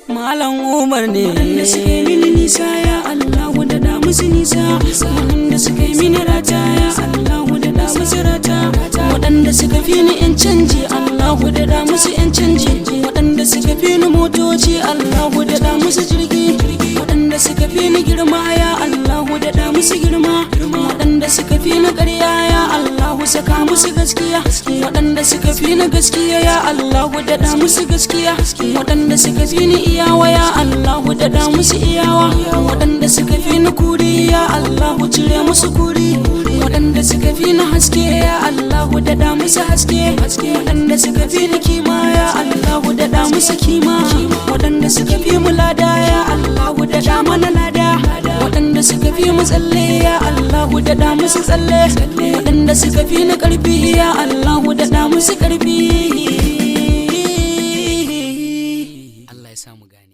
Malam Umar ne. Waɗanda suka yi mini nisa, ya Allahu, daɗa musu nisa. Waɗanda suka yi mini rata, ya Allahu, daɗa musu rata. Waɗanda suka fi ni 'yan canji, Allahu, daɗa musu 'yan canji. Waɗanda suka fi ni motoci, Allahu, daɗa musu jirgi. Waɗanda suka fi ni girma, ya Allahu, daɗa musu girma. Waɗanda suka fi ni ƙarya, ya Allahu, saka musu gaskiya. Waɗanda suka fi ni gaskiya, ya Allahu, daɗa musu gaskiya. Waɗanda suka fi ni iyawa, ya Allahu, daɗa musu iyawa. Waɗanda suka fi ni kuri, ya Allahu, cire musu kuri. Waɗanda suka fi ni haske, ya Allahu, daɗa musu haske. Waɗanda suka fi ni kima, ya Allahu, daɗa musu kima. Waɗanda suka fi mu lada, ya Allahu, daɗa mana lada. Waɗanda suka fi mu tsalle, ya Allahu, daɗa musu tsalle. Waɗanda suka fi ni ƙarfi, ya Allahu, daɗa musu ƙarfi. Allah ya samu gane.